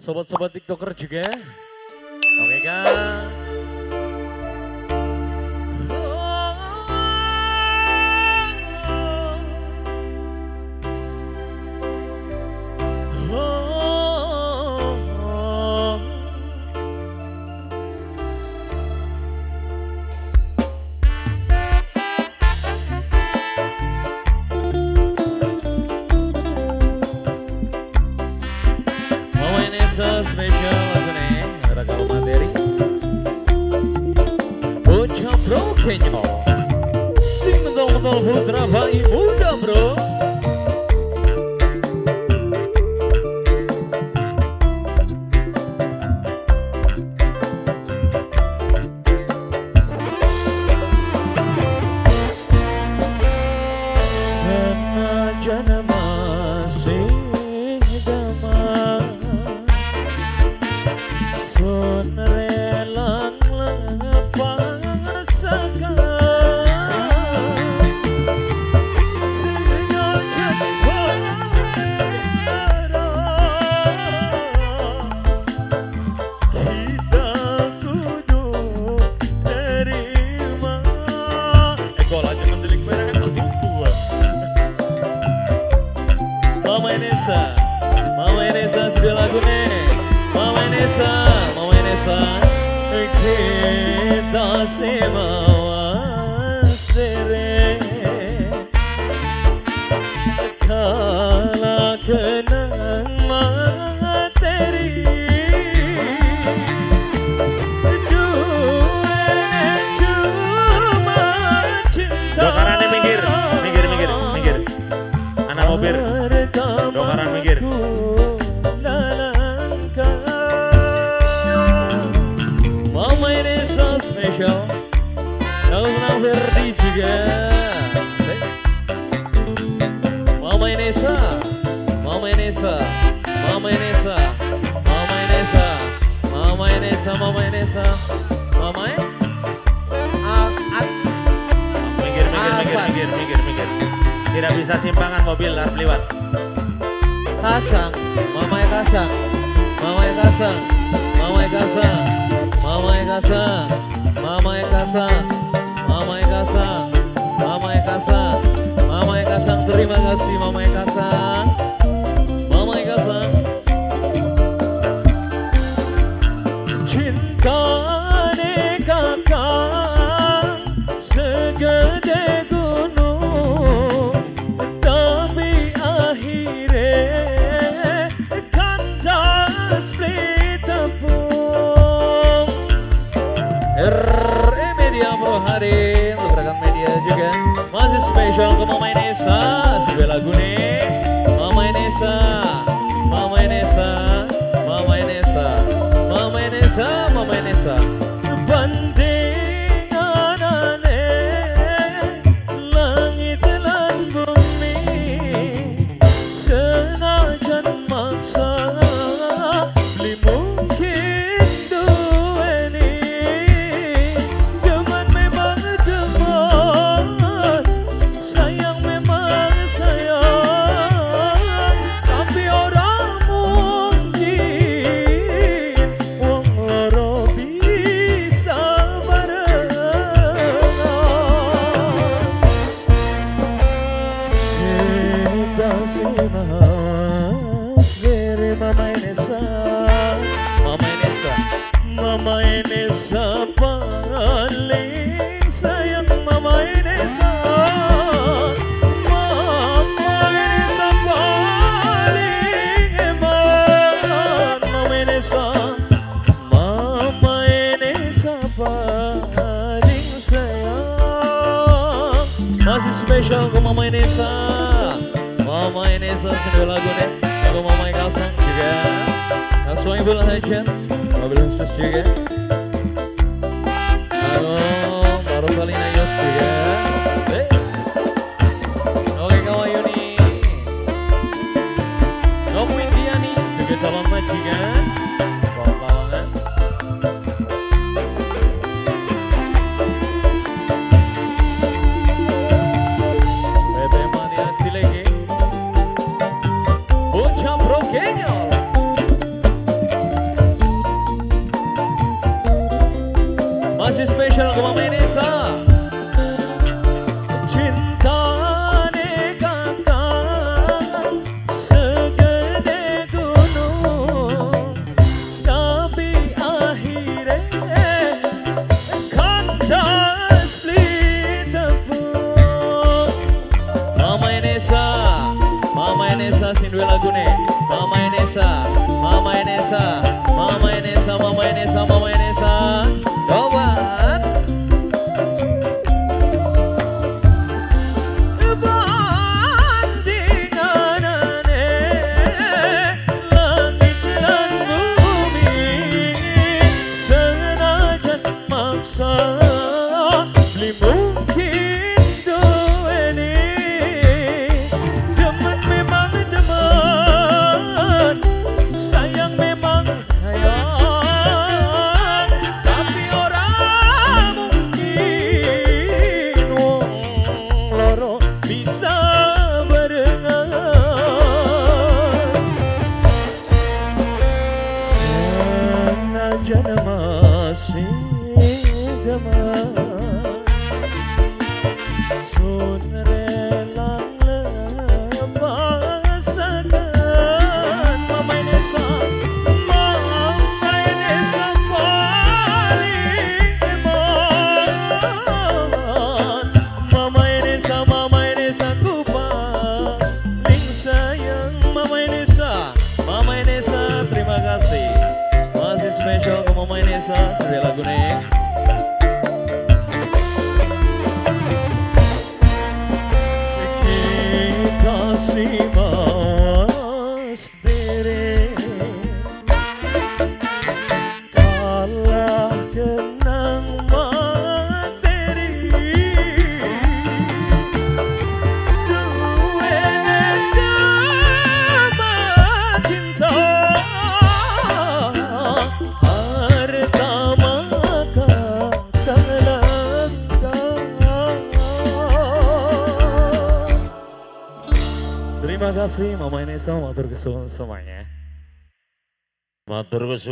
Sobat-sobat TikToker juga. Oke kan. Spesial lagu nih, rekam materi. Bocah bro kenyol, sing mentol-mentol putra bayi muda bro. Senajan masih damai, sun relang lepas akan senajan perang, kita kudu terima. Eko lanjut mendelik merah Mama Inesa, Mama Inesa sudah lagu nih. Mama Inesa, Mama Inesa, kita semua sere kala kenang materi dua cuma cinta. Dokarannya minggir, minggir, minggir, minggir. Anak mobil, dokaran minggir. Mama Inesa spesial, Senang Ferdi juga. Mama Inesa, Mama Inesa, Mama Inesa, Mama Inesa, Mama Inesa, Mama Inesa, Mama Minggir, minggir, minggir, minggir, minggir, minggir. Tidak bisa simpangan mobil harus lewat. Kasang, Mama Kasang, Mama Kasang, Mama Kasang, Mama Kasang, Mama Kasang, Mama Kasang, Mama Kasang, Mama Kasang. Terima kasih Mama Kasang, Mama Kasang. Cintane kakak segede gunung, tapi akhirnya kandas beli tepung. RE Media Pro Hari untuk rekan media juga. Masih spesial ke Mama Inesa, sebuah lagu nih. Mama Inesa, Mama Inesa, Mama Inesa, Mama Inesa, Mama Inesa. Bandinganane langit lan bumi, senajan maksa beli mungkin duweni. Demen memang demen, sayang memang sayang, tapi orang mungkin wong loro bisa barengan. Cinta simas dari Mama Inesa, Mama Inesa, Mama Inesa paling sayang Mama Inesa, Mama Inesa paling hebat, Mama Inesa, Mama Inesa paling sayang. Masih spesial ke Mama Inesa, Mama Inesa sudah lagu nih, ke Mama Kasang juga. Langsung Ibu Hajan, mobil khusus juga. Halo, Mbak Rosalina Yos juga. Oke, kawan Yuni, Nom Windiani juga calon majikan. Bawa-bawangan. PT Mania Cilege, Bocah Bro Kenyol. Inesa, Mama Inesa, Mama Inesa, Mama Inesa. Tobat. Bandinganane langit lan bumi, senajan maksa beli mungkin duweni. Demen memang demen, sayang memang sayang, tapi ora mungkin wong loro bisa barengan. Senajan masih demen, sun rela lepasaken. Mama Inesa, Mama Inesa paling eman. Mama Inesa, Mama Inesa ku paling sayang. Mama Inesa, Mama Inesa, terima kasih. Masih spesial ke Mama Inesa, sesuai lagu nih. Kita si mawas diri, kalah kenang materi. Duwene cuma cinta, harta maka tak langka. Terima kasih Mama Inesa, matur kesuwun semuanya. Matur.